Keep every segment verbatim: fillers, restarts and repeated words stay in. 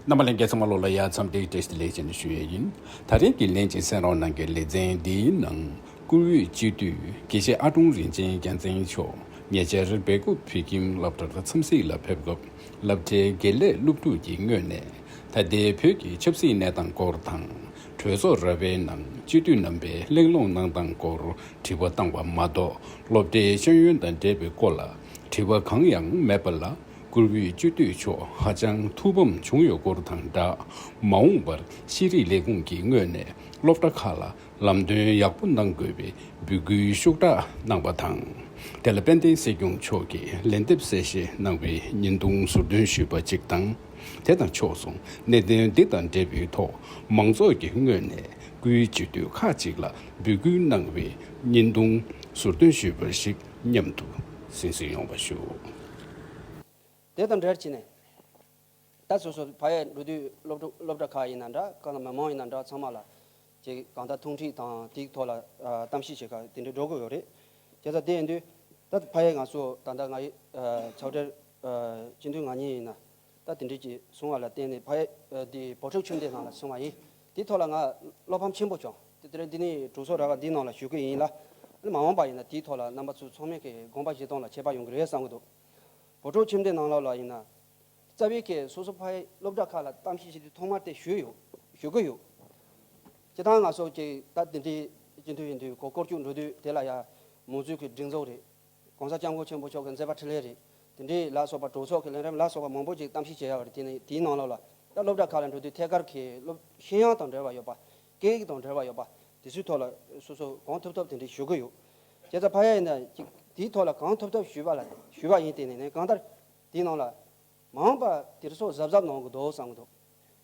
རྣམ་པ་ལྷན་རྒྱས་ཚང་མ་ལོ་ལ་ཡ་འཚམས་འདྲི་བཀྲ་ཤིས་བདེ་ལེགས་ཅན་ཞུ་ཡས་ཡིན། ད་རེས་ཀྱི་ལན་གཅིག་གསན་རོགས་གནང་གི་ལེ་ཚན་འདིའི་ནང་བཀུར་འོས་སྤྱི་འཐུས་དགེ་བཤེས་ཨ་ཀྲུང་རིན་ཆེན་རྒྱལ་མཚན་མཆོག་ཉེ་ཆར་སྦེལ་ཀོབ་བོད་ཁྱིམ་སློབ་གྲྭར་འཚམས་གཟིགས་ལ་ཕེབས་སྐབས་སློབ་གྲྭའི་དགེ་ལས་སློབ་ཕྲུག་གི་ངོས་ནས་ད་ལྟའི་བོད་ཀྱི་ཆབ་སྲིད་གནས་སྟངས་སྐོར་དང་། གྲོས་ཚོགས་ར་བའི་ནང་སྤྱི་འཐུས་རྣམ་པས་གླེང་སློང་གནང་སྟངས་སྐོར་དྲི་བ་བཏང་བ་མ་གཏོགས། སློབ་གྲྭའི་ཤེས་ཡོན་དང་འབྲེལ་བའི་སྐོར་ལ་དྲི་བ་གང་ཡང་མེད་པ་ལ། བཀུར་འོས་སྤྱི་འཐུས་མཆོག་ཧ་ཅང་ཐུགས་ཕམ་བྱུང་ཡོད་སྐོར་དང་སྦྲགས། མ་འོངས་པར་ཤེས་རིག་ལས་ཁུངས་ཀྱི་ངོས་ནས་སློབ་གྲྭ་ཁག་ལ་ལམ་སྟོན་ཡག་པོ་གནང་དགོས་པའི་འབོད་སྐུལ་ཤུགས་དྲག་གནང་བ་དང་། དེ་ལ་དཔལ་ལྡན་སྲིད་སྐྱོང་མཆོག་གིས་ལན་འདེབས་གསལ་བཤད་གནང་བའི་བརྙན་ཐུང་ཟུར་འདོན་ཞུས་པ་གཅིག་དང་། དེ་དང་ཕྱོགས་མཚུངས་གནད་དོན་འདི་དང་འབྲེལ་བའི་ཐོག་མང་ཚོགས་ཀྱི་ངོས་ནས་བཀུར་འོས་སྤྱི་འཐུས་ཁག་ཅིག་ལ་འབོད་སྐུལ་གནང་བའི་བརྙན་ཐུང་ཟུར་འདོན་ཞུས་པ་ཞིག་མཉམ་དུ་གསན་གཟིགས་ཡོང་བ་ཞུ། དེ་དང་འབྲེལ་བྱས་ནས། ད་སོ་སོ་ཕ་ཡུལ་འགྲོ་དུས་སློབ་གྲོགས་སློབ་གྲྭ་ཁག་ཡིན་ན་འདྲ། གང་ལ་མི་མང་ཡིན་ན་འདྲ། ཚང་མ་ལ་ཅིག་གང་ལྟར་ཐུགས་འཁྲིད་དང་དེའི་ཐོག་ལ་ཨ་གཏམ་བཤད་བྱེད་ག་དེ་འདྲའི་འགྲོ་དགོས་ཡོད་རེད། བྱས་ཙང་དེ་ཡིན་དུས་ད་ཕ་ཡུལ་ང་ཚོ་ད་ལྟ་ང་ཡི་ཨ་ཚོགས་གྲལ་ཨ་སྤྱི་འཐུས་ང་གཉིས་ཡིན་ན། ད་དེ་འདྲའི་ཅིག་སོང་བ་ལ་བརྟེན་ནས་ཕ་ཡུལ་ཨ་དེ་བོད་ཕྲུག་ཁྱིམ་སྡེ་ནང་ལ་སོང་བ་ཡིན། དེའི་ཐོག་ལ་ང་བློ་ཕམ་ཆེན་པོ་བྱུང་། དེ་དེ་རིང་འདི་ནས་གྲོས་ཚོགས་ར་བ་འདིའི་ནང་ལ་ཞུ་གི་ཡིན་ལ། མ་འོངས་པ་ཡིན་ན་དེའི་ཐོག་ལ་རྣམ་པ་ཚོ་ཚང་མས་ཀྱི་དགོངས་པ་བཞེས་སྟངས་ལ་ཁྱད་པར་ཡོང་གི་རེད་བསམ་གི་འདུག་བོད་ཕྲུག་ཁྱིམ་སྡེ་ནང་ལོགས་ལ་ཡིན་ན། རྩ་བའི་གི་སོ་སོ་ཕ་ཡུལ་སློབ་གྲྭ་ཁག་ལ་གཏམ་བཤད་བྱེད་དུས་ཐོག་མར་དེ་ཞུས་ཡོད། ཞུ་གི་ཡོད། སྤྱིར་བཏང་ང་ཚོ་གི་ད་དེ་འདྲའི་སྤྱི་འཐུས་ཡིན་དུས་གོ་སྐོར་སྐྱོད་འགྲོ་དུས་དེ་ལ་ཡ་མང་གཙོའི་གི་སྒྲིག་འཛུགས་རེད། གོང་ས་སྐྱབས་མགོན་ཆེན་པོ་མཆོག་གི་མཛད་པ་འཕྲིན་ལས་རེད། དེ་འདྲའི་ལ་སོགས་པ་གྲོས་ཚོགས་ཀྱི་ལས་རིམ་ལ་སོགས་པ་མང་པོ་ཅིག་གཏམ་བཤད་བྱེད་ཡ་རེད། དེ་ནས་དེའི་ནང་ལོགས་ལ་ད་སློབ་གྲྭ་ཁག་ལ་འགྲོ་དུས་ཐད་ཀར་གི་སློབ་ཤེས་ཡོན་དང་འབྲེལ་བ་ཡོད་པ། སྐད་ཡིག་དང་འབྲེལ་བ་ཡོད་པ། དེ་ཚོའི་ཐོག་ལ་སོ་སོ་གང་ཐུབ་ཐུབ་དེ་འདྲའི་ཞུ་གི་ཡོད། བྱས་ཙང་ཕ་ཡུལ་ཡིན་ན་ཅིག་དེའི་ཐོག་ལ་གང་ཐུབ་ཐུབ་ཞུས་པ་ལ་ཞུས་པ་ཡིན། དེ་ནས་ནས་གང་ལྟར་དེའི་ནང་ལ། མ་འོངས་པ་དེ་ཚོ་གཟབ་གཟབ་གནང་དགོས་འདུག་བསམ་གི་འདུག་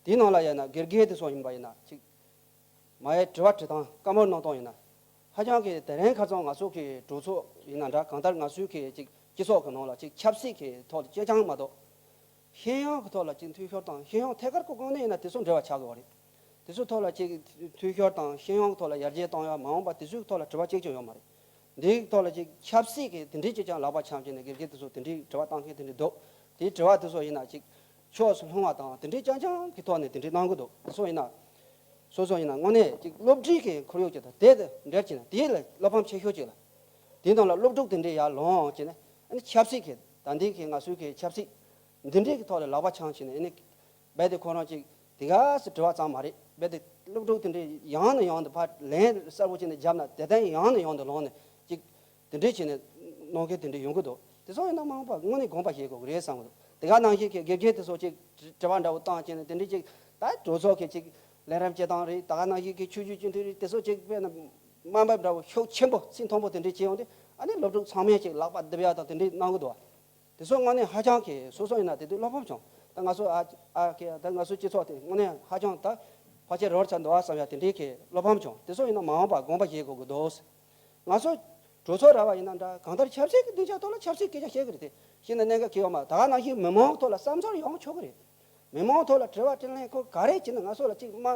དེའི་ནང་ལ་ཡིན་ན་དགེ་རྒན་དེ་ཚོ་ཡིན་པ་ཡིན་ན་ཅིག་མ་ཡའི་དྲི་བ་དྲི་སྟངས་བཀའ་མོལ་གནང་སྟངས་ཡིན་ན། ཧ་ཅང་གི་དེ་རིང་ཁ་སང་ང་ཚོ་གི་གྲོས་ཚོགས་ཡིན་ན་འདྲ། གང་ལྟར་ང་ཚོའི་གི་ཅིག་སྤྱི་ཚོགས་ཀྱི་ནང་ལ་ཅིག་ཆབ་སྲིད་ཀྱི་ཐོག་ལ་ཅེ་སྤྱང་མ་གཏོགས། ཤེས་ཡོན་གྱི་ཐོག་ལ་ཅིག་འཐུས་ཤོར་དང་། ཤེས་ཡོན་ཐད་ཀར་གྱི་སྒང་ནས་ཡིན་ན་དེ་ཚོ་འབྲེལ་བ་ཆགས་དགོས་པ་རེད། དེ་ཚོའི་ཐོག་ལ་ཅིག་འཐུས་ཤོར་དང་ཤེས་ཡོན་གྱི་ཐོག་ལ་ཡར་རྒྱས་བཏང་ཡ། མ་འོངས་པ་དེ་ཚོའི་ཐོག་ལ་དྲི་བ་གཅིག་ཀྱང་ཡོད་མ་རེད། འདིའི་ཐོག་ལ་ཅིག་ཆབ་སྲིད་ཀྱི་དེ་འདྲའི་ཅིག་ཀྱང་ལག་པ་འཆང་བྱས་ནས་དགེ་རྒན་དེ་ཚོ་དེ་འདྲའི་དྲི་བ་བཏང་མཁན་དེ་འདྲའི་འདུག་དེའི་དྲི་བ་དེ་ཚོ་ཡིན་ན་ཅིག་ཕྱོགས་སུ་ལྷུང་བ་དང་། དེ་འདྲའི་རྐྱང་རྐྱང་གི་ཐོག་ནས་དེ་འདྲའི་གནང་གི་འདུག་དེ་ཚོ་ཡིན་ན། སོ་སོ་ཡིན་ན་དངོས་གནས་ཅིག་སློབ་གྲྭའི་གི་ཁོར་ཡུག་ཅིག་དང་དེ་དང་འབྲེལ་བྱས་ན་དེ་ལ་བློ་ཕམ་ཆེ་ཤོས་ཅིག་ལ། དེའི་ནང་ལ་སློབ་ཕྲུག་དེ་འདྲའི་ཡར་ལོངས་བྱས་ནས་ཨ་ནི་ཆབ་སྲིད་ཀྱི་ད་ལྟའི་གི་ང་ཚོའི་གི་ཆབ་སྲིད་འདི་འདྲའི་གི་ཐོག་ལ་ལག་པ་འཆང་བྱས་ནས་ཨ་ནི། རྦད་དེ་ཁོ་རང་ཅིག་དེ་ག་སེ་དྲི་བ་ཙམ་མ་རེད། རྦད་དེ་སློབ་ཕྲུག་དེ་འདྲའི་ཡང་ནས་ཡང་དུ་ཕར་ལན་གསལ་པོ་བྱས་ནས་བརྒྱབ་ན་དེ་ལྟར་ཡང་ནས་ཡང་དུ་ལངས་ནས་ཅིག་དེ་འདྲའི་བྱས་ནས་གནང་མཁན་དེ་འདྲའི་ཡོང་གི་འདུག་དེ་ཚོ་ཡིན་ན་མ་འོངས་པ་དངོས་གནས་དགོངས་པ་བཞེས་དགོས་ཀྱི་རེད་བསམ་གི་འདུག་དེ་ག་ནང་བཞིན་གྱི་དགེ་རྒན་དེ་ཚོ་ཅིག་དྲི་བ་འདྲ་བོ་བཏང་བྱས་ནས་དེ་འདྲའི་ཅིག་ད་གྲོས་ཚོགས་ཀྱི་ཅིག་ལས་རིམ་སྤྱི་བཏང་རེད། ད་ག་ནང་བཞིན་གྱི་ཆོས་བརྒྱུད་སྤྱི་འཐུས་རེད། དེ་ཚོ་ཅིག་དཔེར་ན་དམའ་འབེབས་འདྲ་བོ་ཤུགས་ཆེན་པོ་ཚད་མཐོན་པོ་དེ་འདྲའི་བྱས་ཡོང་དུས་ཨ་ནི་སློབ་ཕྲུག་ཚང་མས་ཅིག་ལག་པ་རྡེབ་ཡ་དང་དེ་འདྲའི་གནང་གི་འདུག་དེ་ཚོ་དངོས་གནས་ཧ་ཅང་གི་སོ་སོ་ཡིན་ན་དེ་དུས་བློ་ཕམ་བྱུང་། ད་ང་ཚོ་ཨ་ཨ་ཀེ་ད་ང་ཚོ་སྤྱི་ཚོགས་དེ་དངོས་གནས་ཧ་ཅང་ད་ཕལ་ཆེར་རོལ་ཆ་འདུག་ཨ་བསམ་ཡ་དེ་འདྲའི་གི་བློ་ཕམ་བྱུང་། དེ་ཚོ་ཡིན་ན་མ་འོངས་པ་དགོངས་པ་བཞེས་དགོས་ཀྱི་འདུག་ང་ཚོ་གྲོས་ཚོགས་ར་བ་ཡིན་ན་འདྲ། གང་ལྟར་ཆབ་སྲིད་ཀྱི་སྡིངས་ཆ་ཐོག་ལ་ཆབ་སྲིད་སྐད་ཆ་བཤད་གི་རེད་དེ། བཤད་ན་གནད་འགག་གི་ཡོད་མ། ད་ག་ནང་བཞིན་མི་མང་ཐོག་ལ་བསམ་ཚུལ་ཡོང་ཆོག་གི་རེད། མི་མང་ཐོག་ལ་དྲི་བ་དྲིས་ལན་ཁོ་ག་རེ་བྱས་ན་ང་ཚོ་ལ་གཅིག་མ།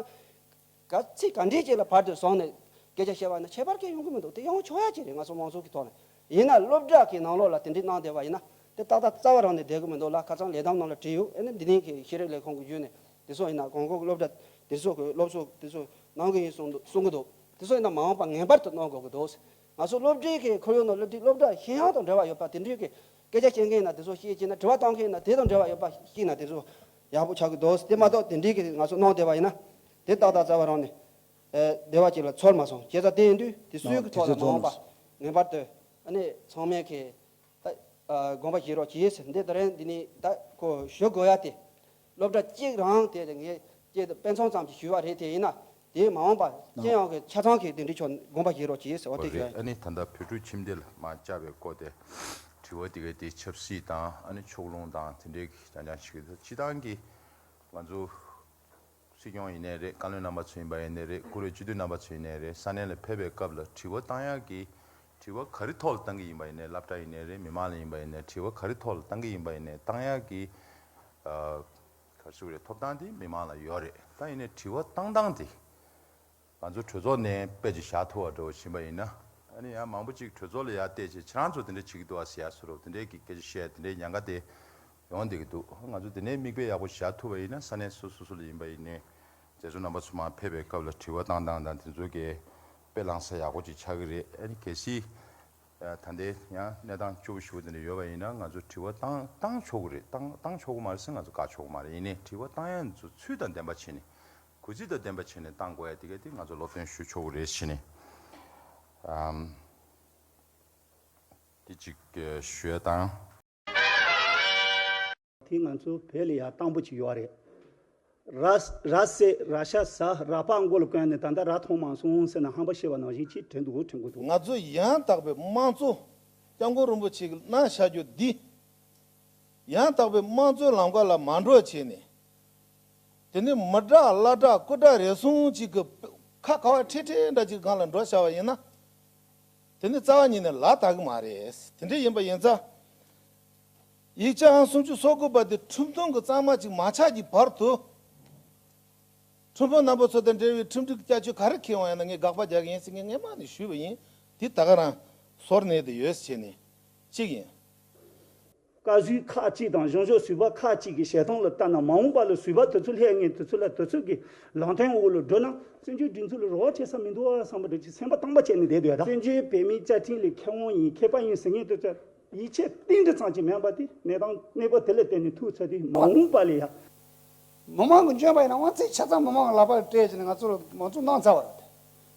ག་ཚིག་ག་འདྲས་ཅིག་ལ་བར་དུ་བཟུང་ནས་སྐད་ཆ་བཤད་པ་ན་ཁྱད་པར་གང་ཡོང་གི་མི་འདུག་དེ་ཡོང་ཆོག་ཡ་ཅིག་རེད། ང་ཚོ་མང་ཚོགས་ཀྱི་ཐོག་ནས་ཡིན་ན་སློབ་གྲྭ་གི་ནང་ལོགས་ལ་དེ་འདྲས་གནང་བསྡད་པ་ཡིན་ན་དེ་ཏག་ཏག་རྩ་བ་རང་ནས་བསྡད་གི་མི་འདུག་ལ། ཁ་སང་ལས་བསྡོམས་ནང་ལ་བྲིས་ཡོད། ཨ་ནི་འདི་ནས་གི་ཤེས་རིག་ལས་ཁུངས་ཀྱི་བརྒྱུད་ནས་དེ་ཚོ་ཡིན་ན་གོང་འོག་སློབ་གྲྭ་དེ་ཚོ་གི་སློབ་གསོ་དེ་ཚོ་གནང་གི་ཡིན་གསུང་འདུག་གསུང་གི་འདུག་དེ་ཚོ་ཡིན་ན་མ་འོངས་པ་ངེས་པར་དུ་གནང་དགོས་ཀྱི་འདུག་ང་ཚོ་སློབ་གྲྭའི་གི་ཁོར་ཡུག་ནང་སློབ་གྲྭའི་སློབ་གྲྭ་ཤེས་ཡོན་དང་འབྲེལ་བ་ཡོད་པ་དེ་འདྲའི་གི་སྐད་ཆ་བཤད་མཁན་ཡིན་ན་དེ་ཚོ་བཤད་ཀྱི་ན། དྲི་བ་བཏང་མཁན་ཡིན་ན་དེ་དང་འབྲེལ་བ་ཡོད་པ་བཤད་ན་དེ་ཚོ་ཡག་པོ་ཆགས་ཀྱི་འདུག་དེ་མ་གཏོགས་དེ་འདྲའི་གི་ང་ཚོ་གནང་བསྡད་པ་ཡིན་ན་དེ་ཏག་ཏག་རྩ་བ་རང་ནས་ཨེ་བདེ་བ་ཅིག་ལ་ཚོར་མ་སོང་། བྱས་ཙང་དེ་ཡིན་དུས་དེ་སུའི་གི་ཐོག་ལ་མ་འོངས་པ་ངེས་པར་དུ་ཨ་ནི་ཚང་མས་གི་ད་ཨ་དགོངས་པ་བཞེས་རོགས་གྱིས། འདི་ད་རིང་འདི་ནི་ད་ཁོ་ཞུ་དགོས་ཡ་དེ། སློབ་གྲྭ་གཅིག་རང་དེ་ངས་ཀྱེ་དཔེ་མཚོན་ཙམ་ཞིག་ཞུས་པ་རེད། དེ་ཡིན་ན་དེའི་མ་འོངས་པ་ཅི་ཡང་གི་ཆ་ཚང་གི་དེ་འདྲའི་ཆོག་དགོངས་པ་བཞེས་རོགས་གྱིས་ཟེར་བ་དེ་ཞུ་ཡ་ཡིན། ཨ་ནི་ད་ལྟ་བོད་ཕྲུག་ཁྱིམ་སྡེ་ལ་མ་བཅར་བའི་སྐོར་དེ་དྲི་བ་དེ་གའི་དེ་ཆབ་སྲིད་དང་ཨ་ནི་ཕྱོགས་ལྷུང་དང་དེ་འདྲའི་གི་རྐྱང་རྐྱང་ཞིག་རེད། སྤྱི་བཏང་གི་ང་ཚོ་སྲིད་སྐྱོང་ཡིན་ནའི་རེད། བཀའ་བློན་རྣམ་པ་ཚོ་ཡིན་པ་ཡིན་ནའི་རེད། བཀུར་འོས་སྤྱི་འཐུས་རྣམ་པ་ཚོ་ཡིན་ནའི་རེད། ས་གནས་ལ་ཕེབས་པའི་སྐབས་ལ་དྲི་བ་བཏང་ཡག་གི་དྲི་བ་ག་རེ་ཐོག་ལ་བཏང་གི་ཡིན་པ་ཡིན་ནའི། སློབ་གྲྭ་ཡིན་ནའི་རེད། མི་མང་ལ་ཡིན་པ་ཡིན་ནའི་དྲི་བ་ག་རེ་ཐོག་ལ་བཏང་གི་ཡིན་པ་ཡིན་ནའི་བཏང་ཡག་གི་ཨ། ག་རེ་ཟེར་དགོས་རེད། ཐོབ་ཐང་དེ་མི་མང་ལ་ཡོད་རེད། ད་ཡིན་ནའི་དྲི་བ་བཏང་སྟངས་དེ་ང་ཚོ་གྲོས་ཚོགས་ནས་དཔེ་ཅིག་བཞག་ཐུབ་པ་འདྲ་བོ་ཕྱིན་པ་ཡིན་ན། ཨ་ནི་ཡང་མང་པོ་ཅིག་གྲོས་ཚོགས་ལ་ཡར་བལྟས་བྱས་ཁྱེད་རང་ཚོ་དེ་འདྲ་བྱེད་ཀྱི་འདུག་ཨ་ཟེར་ཡ་བཟོ་འདྲ་བོ་དེ་འདྲའི་གི་སྐད་ཆ་བཤད་དེ་འདྲའི་ཉེན་ཁ་དེ་ ཡོང་བསྡད་ཀྱི་འདུག་ང་ཚོ་དེ་ནས་མིག་དཔེ་ཡག་པོ་བཞག་ཐུབ་པ་ཡིན་ན། ས་གནས་སོ་སོ་སོ་ལ་ཡིན་པ་ཡིན་ནའི་མཛད་གཙོ་རྣམ་པ་ཚོ་མར་ཕེབས་པའི་སྐབས་ལ་དྲི་བ་བཏང་སྟངས་དང་དེ་ཚོ་གི་དཔེ་བླངས་ས་ཡག་པོ་ཅིག་ཆགས་ཀྱི་རེད། ཨ་ནི་གལ་སྲིད་ད་ལྟའི་ཡང་གནས་སྟངས་སྐྱོ་པོ་ཞེ་པོ་དེ་འདྲ་ཡོད་པ་ཡིན་ན། ང་ཚོ་དྲི་བ་བཏང་བཏང་ཆོག་གི་རེད། བཏང་བཏང་ཆོག་གི་མ་རེད་ཟེར་ང་ཚོ་བཀག་ཆོག་གི་མ་རེད། ཡིན་ནའི་དྲི་བ་བཏང་ཡ་ཚོ་ཚུལ་དང་ལྡན་པ་བྱས་ནས། གུས་བརྩི་དང་ལྡན་པ་བྱས་ནས་བཏང་དགོས་ཡ་དེ་ག་དེ་ང་ཚོ་སློབ་སྟོན་ཞུ་ཆོག་གི་རེད་བྱས་ནས། ཨམ། དེ་གཅིག་ཞུ་ཡ་དང་། དེ་ང་ཚོ་བོད་ལ་ཡ་དང་པོ་ཅིག་ཡོད་རེད། ར་ར་སེ་ར་ཤ་ཟ་ར་པ་མགོ་ལ་གོན་ནས་ད་ལྟ་ར་མཐོང་མ་སོང་ཟེར་ན་ཧམ་པ་བཤད་པ་ནང་བཞིན་ཅིག་དྲན་འདུག་དྲན་གི་འདུག་ང་ཚོ་ཡང་དག་པའི་དམངས་གཙོ་སྐྱབས་མགོན་རིན་པོ་ཆེ་གིས་གནང་བཞག་རྒྱུ་འདི། ཡང་དག་པའི་དམངས་གཙོའི་ལམ་ཁ་ལ་མ་འགྲོ་བྱས་ནས། དེ་ནི་མི་དྲག་བླ་དྲག་སྐུ་དྲག་རེ་ཟུང་གཅིག་གི་ཁ་ཁ་བ་ཁྲེ་ཁྲེ་འདྲ་གཅིག་སྒང་ལ་འགྲོ་བྱ་བ་ཡིན་ན། དེ་ནི་རྩ་བ་ཉིད་ནས་ལག་བསྟར་གི་མ་རེད། དེ་འདྲ་ཡིན་པ་ཡིན་ཙང་། ཡིག་ཆ་ཨང་སུམ་ཅུ་སོ་དགུ་པ་དེ་ཁྲིམས་མཐུན་གྱི་གཙང་མ་ཅིག་མ་ཆགས་ཀྱི་བར་དུ། ཁྲིམས་དཔོན་རྣམ་པ་ཚོ་དང་འབྲེལ་བའི་ཁྲིམས་སྒྲིག་བསྐྱར་བཅོས་ག་རེ་འཁེལ་འོང་ཡང་ན་ངས་དགག་པ་རྒྱག་གི་ཡིན་ཟེར་ངས་སྔན་མ་ནས་ཞུས་པ་ཡིན། དེ་ད་ག་རང་སོར་གནས་དུ་ཡོད་ཟེར་བྱས་ནས་གཅིག་ཡིན། བཀའ་ཟུར་ཁག་ཅིག་དང་གཞུང་ཕྱོགས་ཟུར་པ་ཁག་ཅིག་གི་བཤད་སྟངས་ལ་ལྟ་ན། མ་འོངས་པ་ལ་ཟུར་པ་དེ་ཚོ་སླེབས་ངེས་དེ་ཚོ་ལ་དེ་ཚོ་གི་ལམ་སྟོན་འོག་ལ་འགྲོ་ན་བཙན་བྱོལ་སྒྲིག་འཛུགས་ལ་རོགས་བྱེད་ས་མི་འདུག་བསམ་པ་འདྲ་ཅིག་སེམས་པ་གཏམ་པ་བྱས་ནས་བསྡད་འདུག་ཡ། ད་བཙན་བྱོལ་བོད་མིའི་བཅའ་ཁྲིམས་ལ་མཁས་དབང་ཡིན་མཁས་པ་ཡིན་ཟེར་མཁན་དེ་ཚོ་ཡིད་ཆེས་གཏིང་འདྲ་ཙམ་ཅིག་མེད་པ་དེ་གནས་སྟངས་གནས་བབ་དེ་ལ་བརྟེན་ནས་ཐུག་ཚར་དུས་མ་འོངས་པ་ལ་ཡ། མི་མང་གི་འཇོན་པ་ཡིན་ན་དབང་ཚད་ཆ་ཚང་མི་མང་གི་ལག་པར་སྤྲད་བྱས་ནས་ང་ཚོ་ལ་མང་གཙོ་གནང་ཚར་བ་རེད།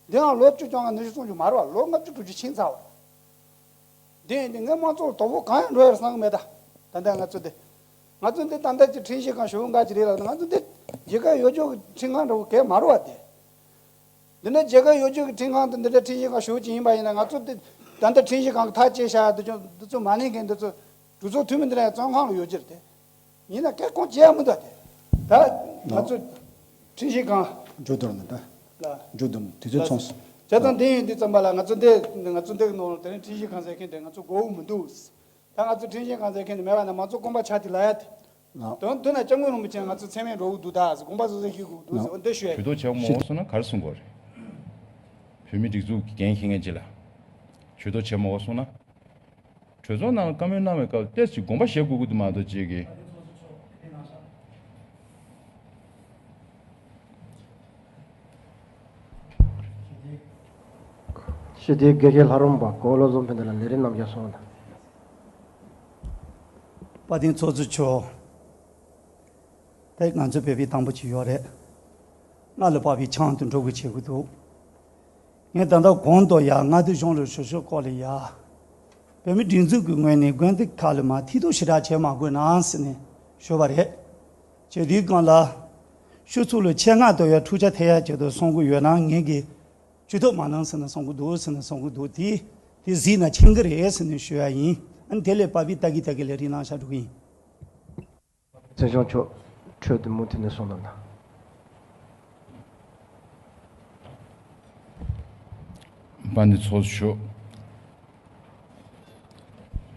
འདི་ཡང་ལོ་བཅུ་བཅོ་ལྔ་ཉི་ཤུ་སུམ་ཅུ་མ་རེད་བ། ལོ་ལྔ་བཅུ་དྲུག་ཅུ་ཕྱིན་ཚར་བ་རེད། འདི་ཡིན་དུས་ངས་དམངས་གཙོ་ལ་དོ་ཕོག་གང་ཡང་འགྲོ་ཡ་རེད་བསམ་གི་མེད་ད། ད་ལྟ་ང་ཚོ་འདི། ང་ཚོ་འདི་ད་ལྟ་ཀྱི་ཁྲིམས་ཞིབ་ཁང་ཞུ་འགའ་ཅིག་རེད་ལབ་ན། ང་ཚོ་འདི་རྒྱལ་ཁབ་ཡོད་ཆོག་གི་ཁྲིམས་ཁང་འདྲ་བོ་གས་མ་རེད་བ་དེ། འདི་ནས་རྒྱལ་ཁབ་ཡོད་ཆོག་གི་ཁྲིམས་ཁང་དུ་འདི་འདྲ་ཁྲིམས་ཞིབ་ཁང་ཞུ་གི་ཡིན་པ་ཡིན་ན། ང་ཚོ་འདི་ད་ལྟ་ཁྲིམས་ཞིབ་ཁང་གི་ཐག་བཅད་བཞག་ཡ་འདི་ཚོ་འདི་ཚོ་མ་ལེན་མཁན་འདི་ཚོ་གྲོས་ཚོགས་འཐུས་མི་འདི་འདྲ་ཡང་བཙོན་ཁང་ལ་ཡོད་ཀྱི་རེད་དེ། ཡིན་ན་སྐད་ཁོང་བྱས་ཡ་མི་འདུག་དེ། ད་ང་ཚོ་ཁྲིམས་ཞིབ་ཁང་། འགྲོ་དོར་ནི་ད། ལ། འགྲོ་དོར་ནི་དུས་ཚོད་ཚོངས་སོང་། བྱས་ཙང་འདི་ཡིན་དུས་ཙམ་པ་ལ་ང་ཚོ་འདི་ང་ཚོ་འདི་གི་ནང་ལ་དེ་རིང་ཁྲིམས་ཞིབ་ཁང་ཟེར་མཁན་དེ་ང་ཚོ་དགོས་མི་འདུག་ད་ང་ཚོ་ཁྲིམས་ཞིབ་ཁང་ཟེར་མཁན་དེ་མེད་པ་ན་མང་གཙོ་དགོངས་པ་ཆགས་དེ་ལ་ཡ་དེ། ལགས། དོན་དོན་ན་སྐྱབས་མགོན་རིན་པོ་ཆེ་ང་ཚོ་མཚན་སྨད་འགྲོ་གི་འདུག་ད་ཟེར་དགོངས་པ་རྫོགས་ས་ཤིག་དགོས་འདུག་ཟེར་འོ་འདི་ཞུ་ཡ་ཡིན། ཇུས་གཏོགས་བྱེད་མ་དགོས་སོང་ན་ག་རེ་གསུང་དགོས་རེད། བོད་མི་སྒྲིག་འཛུགས་ཀྱི་འགན་འཁྱེར་མཁན་ཅིག་ལ་ཇུས་གཏོགས་བྱེད་མ་དགོས་སོང་ན། གྲོས་ཚོགས་ནང་ལ་བཀའ་མོལ་གནང་བའི་སྐབས་ཏོག་ཙམ་དགོངས་པ་བཞེས་དགོས་ཀྱི་འདུག་མ་གཏོགས་ཅིག་གིས། སྤྱི་འཐུས་དགེ་བཤེས་ལྷ་རམས་པ་གོ་བོ་བློ་བཟང་ཕན་བདེ་ལགས་ལས་རིམ་རྣམས་ཀྱང་གསུངས་དང་། དཔལ་ལྡན་ཚོགས་གཙོ་མཆོག་དེ་ང་ཚོ་བོད་པའི་དང་པོ་ཅིག་ཡོད་རེད། མངའ་ལ་དཔག་པའི་ཆང་དུ་འགྲོ་དགོས་བྱེད་དགོས་འདུག་ངས་ད་ལྟ་གོང་དུ་ཡ་མངའ་སྡེ་གཞུང་ལ་ཞུ་ཞུ་སྐོར་ལ་ཡ། བོད་མི་སྒྲིག་འཛུགས་ཀྱི་ངོས་ནས་དགོན་སྡེ་ཁག་ལ་མ་ཐེ་གཏོགས་ཞེ་དྲག་བྱེད་མ་དགོས་ན་ཟེར་ནས་ཞུས་པ་རེད། བྱས་དུས་སྒང་ལ། ཤོག་ཚུགས་ལ་ཆེད་མངགས་ཏུ་ཡ་འཁྲུག་ཆ་ཐེབས་ཡ་ཆེད་དུ་གསུང་གི་ཡོད་ན་ངས་ཀྱི། ཇུས་གཏོགས་མ་གནང་ཟེར་ནས་གསུང་གི་འདུག་ཟེར་ནས་གསུང་གི་འདུག་དེ་དེ་གཟིགས་ན་མཁྱེན་གི་རེད་ཟེར་ནས་ཞུ་ཡ་ཡིན། ཨ་ནི་དེ་ལས་པ་ཕི་ཏ་གི་ཏ་གི་ལས་རིགས་གནང་བཞག་འགྲོ་གི་ཡིན། ཚེ་ཤང་མཆོག་འཕྲོས་དེ་མུ་མཐུད་ནས་གསུང་གནང་དང་། དཔལ་ལྡན་ཚོགས་གཙོ་མཆོག་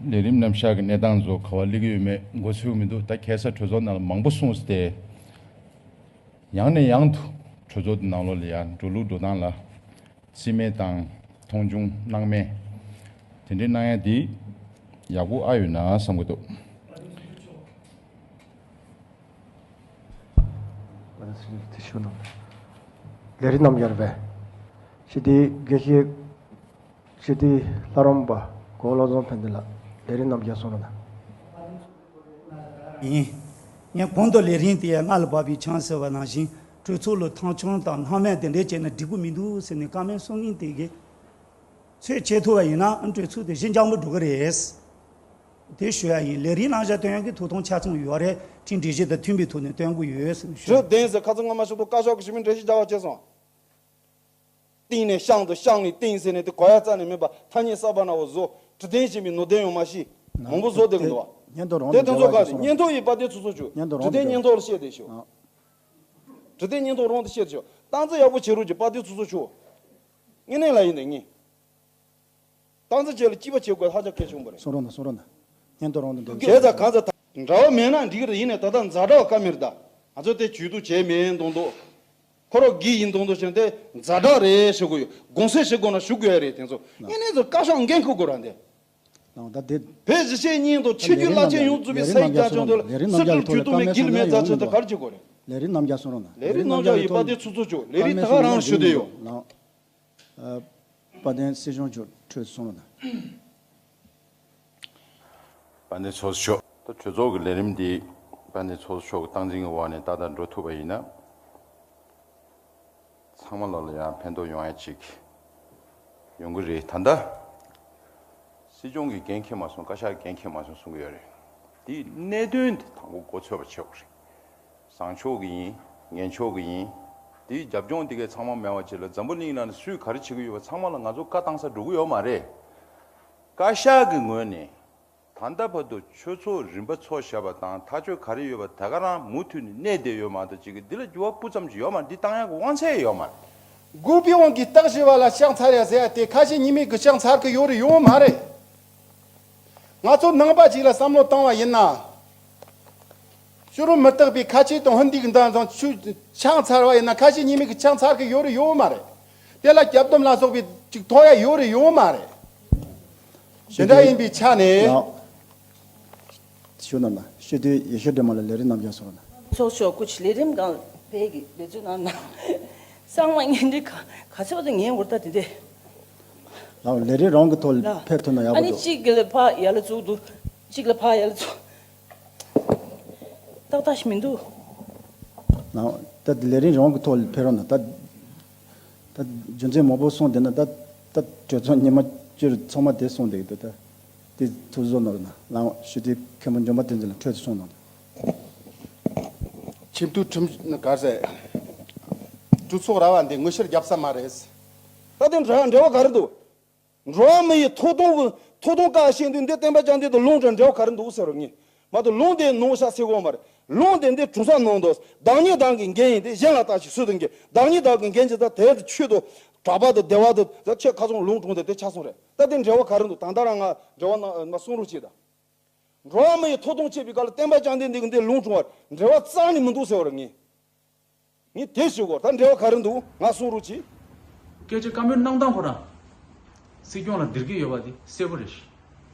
ལས་རིམ་རྣམ་གཞག་གི་གནས་སྟངས་ཚོ་ག་བ་སླེབས་ཀྱི་ཡོད་མེད་མགོ་ཚོས་མི་འདུག་ད་ཁ་སང་གྲོས་ཚོགས་ནང་ལ་མང་པོ་གསུངས་ཏེ། ཡང་ནས་ཡང་དུ་གྲོས་ཚོགས་དེ་ནང་ལོགས་ལ་ཡང་འགྲོ་ལུགས་འགྲོ་སྟངས་ལ་རྩིས་མེད་དང་མཐོང་ཆུང་སྣང་མེད་དེ་འདྲའི་གནང་ཡ་དེ་ཡག་པོ་ཨ་ཡོད་ན་བསམ་གྱི་འདུག་ལས་རིམ་རྣམས་ཡར་བས། སྤྱི་འཐུས་དགེ་བཤེས། སྤྱི་འཐུས་ལྷ་རམས་པ་གོ་བོ་བློ་བཟང་ཕན་བདེ་ལགས་ལས་རིམ་རྣམས་ཀྱང་གསུང་རོགས་གནང་། ཡིན། ངས་གོང་དུ་ལས་རིམ་དེ་ཡ་མངའ་ལ་དཔག་པའི་ཆང་ཟེར་བ་ནང་བཞིན་གྲོས་ཚོགས་ལ་མཐོང་ཆུང་དང་སྣང་མེད་དེ་འདྲས་བྱས་ན་འགྲིག་པོ་མི་འདུག་ཟེར་ནས་བཀའ་མོལ་གསུང་མཁན་དེ་གིས་ཚོད་བྱེད་ཐུབ་པ་ཡིན་ན་ཨ་གྲོས་ཚོགས་དེ་ཞི་འཇམ་པོ་འགྲོ་གི་རེད། དེ་ཞུ་ཡ་ཡིན། ལས་རིམ་ནང་བཞག་སྟོན་ཡག་གི་ཐོབ་ཐང་ཆ་ཚང་ཡོད་རེད། ཁྲིམས་སྒྲིག་གཞི་དང་མཐུན་པའི་ཐོག་ནས་སྟོན་དགོས་ཡོད་ཟེར་ནས་ཞུ། གྲོས་བདེན་ཟེར་ཁ་ཚང་ངོ་མ་ཞིག་ཏུ་བཀའ་ཤག་གི་ཞུ་མི་འགྲེལ་བཤད་རྒྱག་པ་བྱས་སོང་། ཏིང་ནས་ཤང་དུ་ཤང་ནས་ཏིང་ཟེར་ནས་དེ་གོ་ཡ་རྩ་ནས་མེད་པ་ཐ་སྙད་གསར་པ་ནང་བ་བཟོ། དྲི་ལྡན་ཞེས་པའི་ནོར་ལྡན་ཡོང་མ་ཤེས། མང་པོ་བཟོ་བསྡད་ཀྱི་འདུག་བ། སྙན་ཐོ་རང་དེ་དེ་ཚོ་ག་རེད། སྙན་ཐོ་ཡི་དཔལ་ལྡན་ཚོགས་གཙོ་མཆོག་སྙན་ཐོ་རང་དྲི་ལྡན་སྙན་ཐོ་ལ་བཤད་བསྡད་ཤོག་ཨ། དྲི་ལྡན་སྙན་ཐོ་རང་དུ་བཤད་ཤོག་སྟངས་འཛིན་ཡག་པོ་བྱེད་རོགས་གྱིས་དཔལ་ལྡན་ཚོགས་གཙོ་མཆོག་ངེས་གནས་ལ་ཡིན་དེ་ངེས། སྟངས་འཛིན་བྱས་ལ་སྐྱིད་པ་བྱེད་དགོས་ཧ་ཅང་གལ་ཆེན་པོ་རེད། གསུང་རོགས་གནང་། གསུང་རོགས་གནང་། སྙན་ཐོ་རང་དུ་འདོན། བྱས་ཙང་གང་ཙམ་འདྲ་བ་མེད་ན་འགྲིག་གི་རེད། ཡིན་ནའི་ད་ལྟ་ཛ་དྲག་བཀའ་མོལ་ད་ང་ཚོ་དེ་ཇུས་གཏོགས་བྱས་མེད་མདོག་མདོག་ཁོ་རང་གི་ཡིན་མདོག་མདོག་བྱས་ཏེ་ཛ་དྲག་རེད་ཞུ་གི་ཡོད། དགོངས་སེལ་ཞུ་དགོས་ན་ཞུ་དགོས་ཡ་རེད། དེ་ཚོ་ངེས་གནས་ཚོ་བཀའ་ཤག་འགན་འཁུར་དགོས་ར་འདི། ད་དེ་བོད་གཞིས་བྱེས་གཉིས་དང་ཆོས་བརྒྱུད་བླ་ཆེན་ཡོངས་རྫོགས་པའི་ས་ཡིག་རྒྱ་ཆེན་དུ་ལ་སྲིད་གྲོས་བརྒྱུད་གཏོང་བའི་འགན་ལེན་མེད་ཙང་ཆེད་དུ་ག་རེ་བྱེད་དགོས་རེད། ལས་རིམ་རྣམ་གཞག་གསུང་རོགས་གནང་། ལས་རིམ་རྣམ་གཞག་ཡོད་པ་དེ་ཚོ་ཚོ་ཆོག་ལས་རིམ་ད་ག་རང་ཞུ་བདེ་ཡོད། དཔལ་ལྡན་སྲིད་སྐྱོང་མཆོག་འཕྲོས་གསུང་རོགས་གནང་། དཔལ་ལྡན་ཚོགས་གཙོ་མཆོག་ད་གྲོས་ཚོགས་ཀྱི་ལས་རིམ་འདི་དཔལ་ལྡན་ཚོགས་གཙོ་མཆོག་གི་སྟངས་འཛིན་གྱི་འོག་ནས་ཏག་ཏག་འགྲོ་ཐུབ་པ་ཡིན་ན། ཚང་མ་ལ་ལ་ཡང་ཕན་ཐོགས་ཡོང་ཡ་ཅིག་ཡོང་གི་རེད། ད་ལྟ་སྲིད་སྐྱོང་གིས་འགན་འཁྱེར་མ་སོང་། བཀའ་ཤག་གིས་འགན་འཁྱེར་མ་སོང་གསུང་གི་ཡོད་རེད། དེའི་གནད་དོན་དེ་དང་པོ་མགོ་ཚོད་པ་བྱེད་དགོས་རེད། བཟང་ཕྱོགས་ཀྱི་ཡིན། ངན་ཕྱོགས་ཀྱི་ཡིན། དེའི་རྒྱབ་ལྗོངས་དེ་གའི་ཚང་མ་མེད་པ་ཅིག་ལ་འཛམ་བུ་གླིང་ནང་ནས་སུས་ག་རེ་བྱེད་ཀྱི་ཡོད་པ་ཚང་མ་ལ་ང་ཚོ་བཀའ་བཏང་ས་འགྲོ་གི་ཡོད་མ་རེད། བཀའ་ཤག་གི་ངོས་ནས། ད་ལྟ་བར་དུ་ཆོས་ཚོགས་རིམ་པ་ཚོགས་བཞག་པ་དང་ཐག་གཅོད་ག་རེ་ཡོད་པ་ད་ག་རང་མུ་མཐུད་ནས་གནས་བསྡད་ཡོད་མ་གཏོགས་ཅིག་གི་འདི་ལ་འགྱུར་བ་སྤུ་ཙམ་ཅིག་ཡོད་མ་རེད། འདི་བཏང་ཡག་གི་དབང་ཚད་ཡོད་མ་རེད། འགོག་པའི་དབང་གིས་རྟགས་ཞི་བ་ལ་ཕྱག་འཚལ་ཡ་ཟེར་ཡ་དེ་ཁ་ཞེ་གཉིས་མེད་ཀྱི་ཕྱག་འཚལ་གི་ཡོད་རེད་ཡོད་མ་རེད། ང་ཚོ་ནང་པ་ཅིག་ལ་བསམ་བློ་བཏང་བ་ཡིན་ན། ཕྱི་རོལ་མུ་སྟེགས་པའི་ཁ་ཆེ་དང་ཧིན་དི་གི་འདང་ཚོང་ཆུ་ཕྱག་འཚལ་བ་ཡིན་ན་ཁ་ཞེ་གཉིས་མེད་ཀྱི་ཕྱག་འཚལ་གི་ཡོད་རེད་ཡོད་མ་རེད། དེ་ལ་སྐྱབས་སྡོམ་ལ་སོགས་པའི་ཅིག་ཐོབ་ཡ་ཡོད་རེད་ཡོད་མ་རེད། དེ་འདྲ་ཡིན་པའི་ཆ་ནས། ལགས། ཞུ་ན་ན་ཤེས་དུས་ཡེ་ཤེས་སྒྲོལ་མ་ལ་ལས་རིམ་རྣམ་རྒྱག་སོང་ན། ཚོགས་ཞོག་ཀུ་ཆི་ལས་རིམ་གང་ཕེ་གི་འབད་བརྩོན་གནང་ན། གསང་བ་ངན་འདྲི་ག་ག་ཚོད་དུ་ངན་འུར་ད་དེ་འདྲས། ལགས། ལས་རིམ་རང་གི་ཐོག་ལ་ལ། ཕེབས་ཐུབ་ན་ཡག་པོ་ཨ་ནི་འདུག་གཅིག་གི་ལ་ཕ་ཡ་ལ་བཙུགས་འདུག་གཅིག་ལ་ཕ་ཡ་ལ་བཙུགས། ཏག་ཏག་ཞིག་མི་འདུག་ལགས། ད་ལས་རིམ་རང་གི་ཐོག་ལ་ཕེབས་རོགས་གནང་། ད་ད་རྒྱུ་མཚན་མང་པོ་གསུངས་བསྡད་ན་ད་ད་གྲོས་ཚོགས་ཉི་མ་བཅུ་ཚང་མ་དེ་གསུངས་བསྡད་ཀྱི་འདུག་ད་དེ་ཐུགས་གཟོ་ནོར་ན་ལགས། ཞུ་དེ་མཁན་པོ་འཇོམས་པ་བསྟན་འཛིན་ལ་འཕྲོས་སུ་གསུངས་གནང་། ཁྱིམ་དུ་ཁྲིམས་གར་ཟེར། གྲོས་ཚོགས་ར་བ་འདི་དངོས་ཤར་རྒྱབ་ས་མ་རེད། ད་དེ་འབྲེལ་འབྲེལ་བ་ག་རེ་འདུག་འགྲོ་བ་མི་ཡི་ཐོབ་ཐང་གི་ཐོབ་ཐང་བཀག་བཞིན་དུ་འདི་བསྟན་པ་བཅའ་འདི་དང་ལུང་དང་འབྲེལ་བ་ག་རེ་འདུག་ཟེར་བ་ངས་མ་གཏོགས་ལུང་དེ་ནོར་ཤག་ཟེར་གོ་མ་རེད། ལུང་དེ་འདི་གྲུ་ས་ནང་དུ་བདག་ཉིད་བདག་གི་འགན་ཡིན་ཏེ་གཞན་ལ་བརྟག་ཅིང་སུ་དང་འགལ། བདག་ཉིད་བདག་གི་འགན་གྱི་ད་དེར་དུ་ཆོས་དང་གྲགས་པ་དང་བདེ་བ་དང་ད་ཆོས་ཁ་ཚོན་ལུང་དྲངས་ཏེ་དེ་ཆ་སོང་རེད། ད་དེ་འབྲེལ་བ་ག་རེ་འདུག་ད་ལྟ་རང་ང་འབྲེལ་བ་ན་མ་གསུང་རོགས་བྱེད་ད། འགྲོ་བ་མི་ཡི་ཐོབ་ཐང་བཅས་པའི་སྐབས་ལ་བསྟན་པ་བཅའ་འདི་འདི་གི་འདི་ལུང་དྲངས་པ་འབྲེལ་བ་རྩ་ནས་མི་འདུག་ཟེར་བ་རེད་ངས། ངས་དེ་ཞུ་དགོས། ད་འབྲེལ་བ་ག་རེ་འདུག་ང་གསུང་རོགས་གྱིས། སྐད་ཆ་བཀའ་མོལ་གནང་སྟངས་ཁོ་རང་། སྲིད་སྐྱོང་ལ་འདིར་གི་ཡོད་པ་དེ་གསལ་པོ་རེད།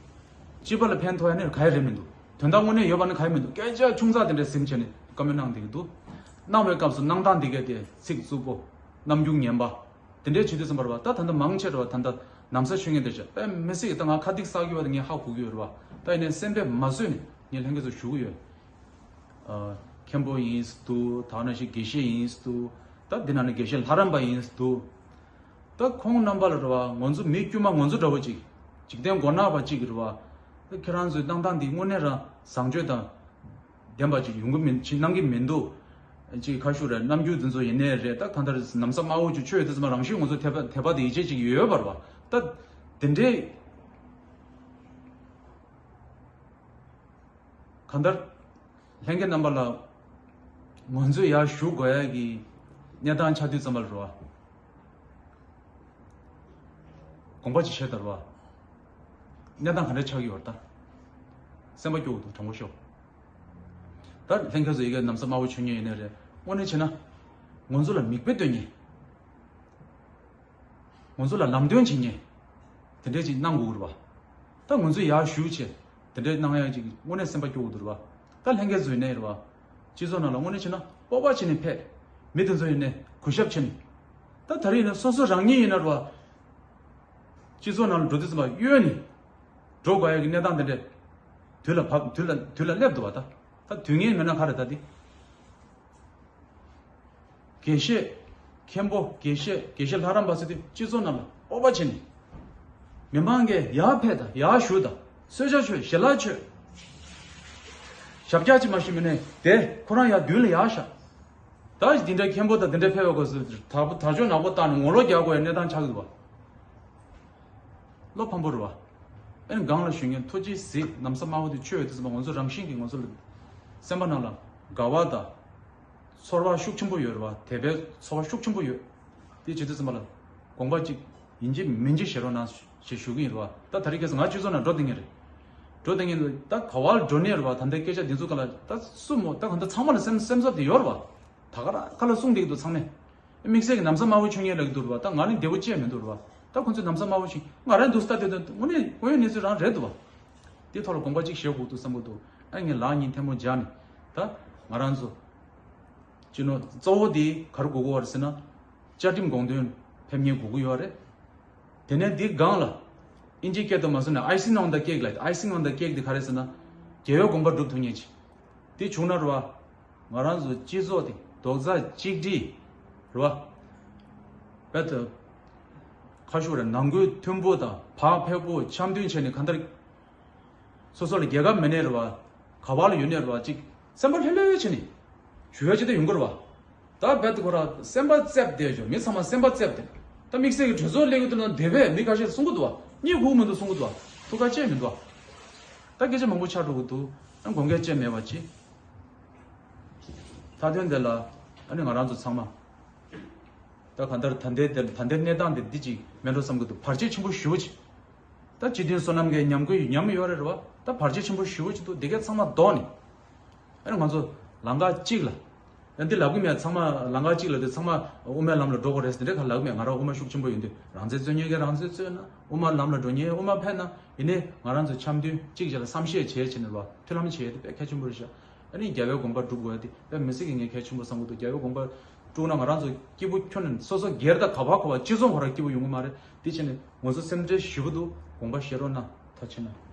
སྤྱི་པ་ལ་ཕན་ཐོགས་ཡ་ནི་ག་ཡ་རེད་མི་འདུག་དོན་དག་དངོས་གནས་ཡོད་པ་ནི་ག་ཡ་མི་འདུག་སྐད་ཆ་ཆུང་ཙག་དེ་འདྲ་ཟིན་བྱས་ནས་བཀའ་མོལ་གནང་བསྡད་ཀྱི་འདུག་གནང་བའི་སྐབས་སུ་གནང་སྟངས་དེ་གས་དེ་ཚིག་རྩུབ་པོ། རྣམ་འགྱུར་ངན་པ། དེ་འདྲའི་བྱེད་དུས་ཙམ་པར་བ་ད་ད་ལྟ་མང་ཆེ་རེད་བ། ད་ལྟ་ནམ་ས་ཆོས་ངན་དེ་ཆ་དཔེ་མི་སྲིད་ད་ང་ཁ་སྡིག་བསགས་ཀྱི་བ་དེ་ངས་ཧ་གོ་གི་ཡོད་རེད་བ། ད་ཡིན་ནའི་སེམས་པས་མ་བཟོད་ནས་ངས་ལྷན་རྒྱས་ཚོ་ཞུ་གི་ཡོད། མཁན་པོ་ཡིན་འདུག་ད་ནང་བཞིན་དགེ་བཤེས་ཡིན་འདུག་ད་འདི་ནང་ནས་དགེ་བཤེས་ལྷ་རམས་པ་ཡིན་འདུག་ད་ཁོང་རྣམ་པ་ལ་རེད་བ། ང་ཚོ་མི་དཀྱུས་མ་ང་ཚོ་འདྲ་བོ་ཅིག་འཇིག་རྟེན་མགོ་ནག་པ་ཅིག་རེད་བ། ད་ཁྱེད་རང་ཚོའི་གནང་སྟངས་འདི་དངོས་གནས་རང་བཟང་སྤྱོད་དང་ལྡན་པ་ཅིག་ཡོང་གི་མིན་ཅིག་གནང་གི་མི་འདུག་ཅིག་ཁ་ཤུ་རེད། རྣམ་འགྱུར་འདི་ཚོ་ཡིན་ནའི་རེད། ད་གང་ལྟར་ནམ་ས་དམར་པོ་ཅིག་ཆོས་འདི་ཚོ་མ་རང་བཞིན་ང་ཚོ་དད་པ་དད་པ་དང་ཡིད་ཆེས་ཅིག་ཡོད་པ་རེད་བ། ད་འདི་འདྲའི་གང་ལྟར། ལྷན་རྒྱས་རྣམ་པ་ལ་ང་ཚོས་ཡར་ཞུ་དགོས་ཡ་གི་གནས་སྟངས་ཆགས་དུས་ཙམ་པ་ལ་རེད་བ། དགོངས་པ་ཅིག་བཞེས་དང་རེད་བ། གནས་སྟངས་ག་འདྲ་ཆགས་ཀྱི་ཡོད་རེད་ད། སེམས་པ་སྐྱོ་བོ་འདུག་དྲང་པོ་ཤོད། ད་ལྷན་རྒྱས་ཚོ་ཡི་གེ་ནམ་ས་དམར་པོ་ཆོས་ཉིད་ཡིན་ནའི་རེད། དངོས་གནས་བྱས་ན། ང་ཚོ་ལ་མིག་དཔེ་སྟོན་མཁན། ང་ཚོ་ལ་ལམ་སྟོན་བྱེད་མཁན། དེ་འདྲས་ཅིག་གནང་དགོས་ཀྱི་རེད་བ། ད་ང་ཚོས་ཡར་ཞུ་བྱས། དེ་འདྲས་གནང་ཡག་ཅིག་དངོས་གནས་སེམས་པ་སྐྱོ་བོ་འདུག་རེད་བ། ད་ལྷན་རྒྱས་ཚོ་ཡིན་ནའི་རེད་བ། སྤྱི་ཚོགས་ནང་ལ་དངོས་གནས་བྱས་ན་སྤོབས་པ་བྱས་ནས་ཕེབས། མི་དེ་ཚོ་ཡིན་ནའི་གུས་ཞབས་བྱས་ནས། ད་ད་རེས་ཡིན་ན་སོ་སོ་རང་ཉིད་ཡིན་ན་རེད་བ། སྤྱི་ཚོགས་ནང་ལ་འགྲོ་དུས་ཙམ་པ་གཡོལ་ནས། འགྲོ་དགོས་ཡག་གི་གནས་སྟངས་དེ་འདྲས། དུས་ལ་བབ་དུས་ལ་དུས་ལ་སླེབས་འདུག་བ་ད། ད་དུས་ངན་མེད་ན་ག་རེ་ད་འདི། དགེ་བཤེས། མཁན་པོ་དགེ་བཤེས་དགེ་བཤེས་ལྷ་རམས་པ་ཟེར་དུས་སྤྱི་ཚོགས་ནང་ལ་སྤོབས་པ་བྱས་ནས། མི་མང་གིས་ཡར་ཕེབས་དང་ཡར་བཞུགས་དང་གསོལ་ཇ་མཆོད་ཞལ་ལག་མཆོད། ཞབས་བཀྱག་ཅིག་མ་ཞུས་མིན་ནས་དེ་ཁོ་རང་ཡར་མདུན་ལ་ཡར་བཞག་ད་འདི་འདྲའི་མཁན་པོ་དང་འདི་འདྲའི་ཕེབས་པའི་སྐབས་སུ་དར་པོ་དར་ལྕོག་ནག་པོ་བཏགས་ནས་ངོ་ལོག་རྒྱག་དགོས་ཡ་གནས་སྟངས་ཆགས་ཀྱི་འདུག་བ། བློ་ཕམ་པོ་རེད་བ། ཨེ་ནི་སྒང་ལ་ཞུ་མཁན་ཐུགས་རྗེ་གཟིགས། ནམ་ས་དམར་པོ་དེ་ཆོས་ཡོད་དུས་ཙམ་པ་ང་ཚོ་རང་བཞིན་གྱིས་ང་ཚོ་ལ་སེམས་པ་ནང་ལ་དགའ་བ་དང་། ཚོར་བ་ཤུགས་ཆེན་པོ་ཡོད་རེད་བ། དད་པའི་ཚོར་བ་ཤུགས་ཆེན་པོ་ཡོད། དེ་བྱེད་དུས་ཙམ་པ་ལ་དགོངས་པ་གཅིག་ཡིན་གཅིག་མིན་གཅིག་བཞེས་རོགས་གནང་ཞེས་ཞུ་གི་ཡིན་རེད་བ། ད་ད་རེས་ཁ་སང་ང་སྤྱི་ཚོགས་ནང་འགྲོ་བསྡད་མཁན་རེད། འགྲོ་བསྡད་མཁན་རེད། ད་ག་བར་འགྲོ་ནས་རེད་བ། ད་ལྟའི་སྐད་ཆ་འདི་ཚོ་ག་ལ་ད་སུ་མོ་ད་གང་ལྟར་ཚང་མ་ལ་སེམས་སེམས་འཚབ་དེ་ཡོད་རེད་བ། ད་ག་རང་ཁ་ལ་གསུངས་བསྡད་ཀྱི་འདུག་ཚང་མས། དམིགས་བསལ་གྱི་ནམ་ས་དམར་པོ་ཆོས་ཉིད་ལབ་ཀྱི་འདུག་རེད་བ། ད་ང་ནི་བདེ་པོ་བྱས་མི་འདུག་རེད་བ། ད་ཁོང་ཚོས་ནམ་ས་དམར་པོ་ཞིག་ང་རང་འདུག་ལྟ་དེ་དོན་དངོས་གནས་དངོས་ཡོད་གནས་ཚུལ་རང་རེད་འདུག་བ། དེའི་ཐོག་ལ་དགོངས་པ་གཅིག་བཞེས་དགོས་འདུག་བསམ་གྱི་འདུག་ཨ་ངས་ལག་གཉིས་ཐལ་མོ་སྦྱར་ནས། ད་ང་རང་ཚོ་སྤྱི་ནོར་གཙོ་བོ་དེ་ག་རེ་དགོས་ཀྱི་ཡོད་རེད་ཟེར་ན། བཅའ་ཁྲིམས་དགོངས་དོན་ཕེབས་མཁན་དགོས་ཀྱི་ཡོད་རེད། དེ་ནས་འདི་སྒང་ལ་ཨིན་ཇིའི་སྐད་དུ་མ་སོང་ནས་icing on the cake ལ། icing on the cake དེ་ག་རེ་ཟེར་ན། རྒྱལ་བའི་དགོངས་པ་སྒྲུབ་ཐུབ་མཁན་ཅིག་དེ་བྱུང་ན་རེད་བ། ང་རང་ཚོ་སྤྱི་ཚོགས་དེ་རྡོག་རྩ་གཅིག་སྒྲིལ་རེད་བ། བེད་ཁ་ཤུགས་རེ་ནང་ཁུལ་མཐུན་པོ་དང་བག་ཕེབས་པོ་འཆམ་མཐུན་བྱས་ནས་གང་ལྟར་སོ་སོ་ལ་རྒྱལ་ཁབ་མེད་ནའི་རེད་བ། ག་བ་ལ་ཡོད་ནའི་རེད་བ། ཅིག་སེམས་པ་ལྷོད་ལྷོད་བྱས་ནས་ཞུ་ཡ་ཅིག་ད་ཡོང་གི་རེད་བ། ད་བེད་ཁོ་ར་སེམས་པ་རྩེབ་བསྡད་ཞོ། མི་ཚང་མ་སེམས་པ་རྩེབ་བསྡད། ད་དམིགས་བསལ་གྱི་གྲོས་ཚོགས་སླེབས་ཡོད་དུས་ན་དེ་བས་མི་ཁ་ཤས་གསུང་གི་འདུག་བ། གཉིད་ཁུག་མི་འདུག་གསུང་གི་འདུག་བ། ཐུགས་ཁ་ཆད་མི་འདུག་བ། ད་སྐད་ཆ་མང་པོ་ཆགས་འགྲོ་གི་འདུག་ཨ་དགོངས་འགལ་ཅི་མེད་པ་ཅིག་མཐའ་དོན་དེ་ལ་ཨ་ནི་ང་རང་ཚོ་ཚང་མ། ད་གང་ལྟར་ད་ལྟའི་དེ་ད་ལྟའི་གནས་སྟངས་དེ་འདི་ཅིག་མེད་འགྲོ་བསམ་གི་འདུག་བར་ཆད་ཆེན་པོ་ཞེ་པོ་ཅིག་ད་སྤྱི་མཐུན་བསོད་ནམས་ཀྱི་ཉམས་རྒུད་ཉམས་ཡོད་རེད་རེད་བ། ད་བར་ཆད་ཆེན་པོ་ཞེ་པོ་ཅིག་འདུག་འདི་གས་ཚང་མ་ལྡོག་ནས། ཨ་ནི་ང་ཚོ་ལམ་ཁ་གཅིག་ལ། ཨ་འདི་ལབ་གི་མེད། ཚང་མ་ལམ་ཁ་གཅིག་ལ་དེ་ཚང་མ་དབུ་མའི་ལམ་ལ་འགྲོ་དགོས་རེད་ཟེར་འདྲ་ཁ་ལབ་གི་མེད། ང་རང་དབུ་མ་ཤུགས་ཆེན་པོ་ཡོད་དུས་རང་བཙན་རྩོད་མཁན་གྱིས་རང་བཙན་རྩོད་ན། དབུ་མ་ལམ་ལ་འགྲོ་མཁན་དབུ་མ་ཕན་ན། ཡིན་ནའི་ང་རང་ཚོ་འཆམ་མཐུན་གཅིག་བྱས་ལ་བསམ་ཤེས་བྱས་བྱས་ནས་རེད་བ། མཐུན་ལམ་བྱས་ཏེ་དཔེ་གལ་ཆེན་པོ་རེད་ཤག་ཨ་ནི་རྒྱལ་བའི་དགོངས་པ་སྒྲུབ་དགོས་ཡ་དེ་དཔེ་མི་སྲིད་ཀྱི་ངས་གལ་ཆེན་པོ་བསམ་གི་འདུག་རྒྱལ་བའི་དགོངས་པ་སྒྲུབ་ན་ང་རང་ཚོ་སྐྱིད་པོ་ཁྱོན་ནས་སོ་སོ་སྒེར་དང་ག་བ་ག་བ་སྤྱི་ཚོགས་ཁོ་རང་སྐྱིད་པོ་ཡོང་གི་མ་རེད། དེ་བྱས་ནས་ང་ཚོ་སེམས་ཁྲལ་ཞེ་པོ་འདུག་དགོངས་པ་བཞེས་རོགས་གནང་། ཐུགས་རྗེ་ཆེ་གནང་།